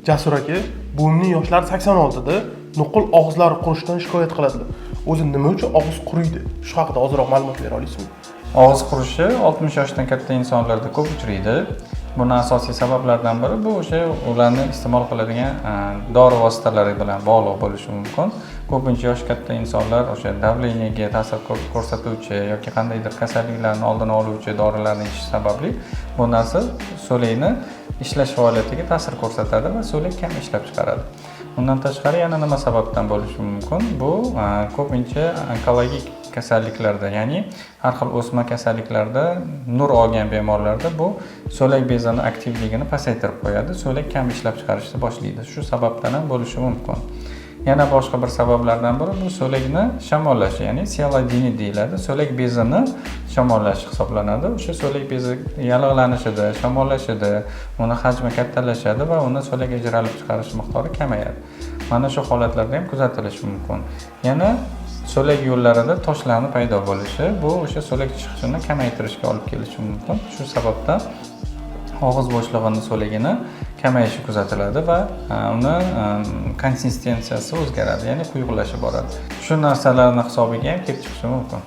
Jasur aka, buvimning yoshlari 86da, nuqul og'izlari qurishdan shikoyat qiladilar. O'zi nima uchun og'iz quriydi? Shu haqida ozroq ma'lumot bera olasizmi? Og'iz qurishi 60 yoshdan katta insonlarda ko'p uchraydi. Buni asosiy sabablardan biri bu o'sha ularni iste'mol qiladigan dori vositalari bilan bog'liq bo'lishi mumkin. Ko'pincha yoshi katta insonlar o'sha давление ga ta'sir ko'rsatuvchi yoki qandaydir kasalliklarni oldini oluvchi dorilarni ichish sababli bu narsa so'lakni ishlash faoliyatiga ta'sir ko'rsatadi va so'lak kam ishlab chiqaradi. Undan tashqari, yana nima sababdan bo'lishi mumkin? Bu ko'pincha onkologik kasalliklarda, ya'ni har xil o'sma kasalliklarda nur olgan bemorlarda bu so'lak bezini aktivligini pasaytirib qo'yadi, so'lak kam ishlab chiqarishni boshlaydi. Shu sababdan ham bo'lishi mumkin. Yana boshqa bir sabablardan biri bu so'lakni shamollashi, ya'ni sialadinit deyiladi. So'lak bezini shamollashi hisoblanadi. O'sha so'lak bezi yallig'lanishida, shamollashida uni hajmi kattalashadi va uni so'lak ajralib chiqarish miqdori kamayadi. Mana shu holatlarda ham kuzatilishi mumkin. Yana so'lak yo'llarida toshlarni paydo bo'lishi, bu o'sha so'lak chiqishini kamaytirishga olib kelishi mumkin. Shu sababdan og'iz bo'shlig'ini so'lagini kamayishi kuzatiladi va uni konsistensiyasi o'zgaradi, ya'ni quyuqlashib boradi. Shu narsalarni hisobiga ham kelib chiqishi mumkin.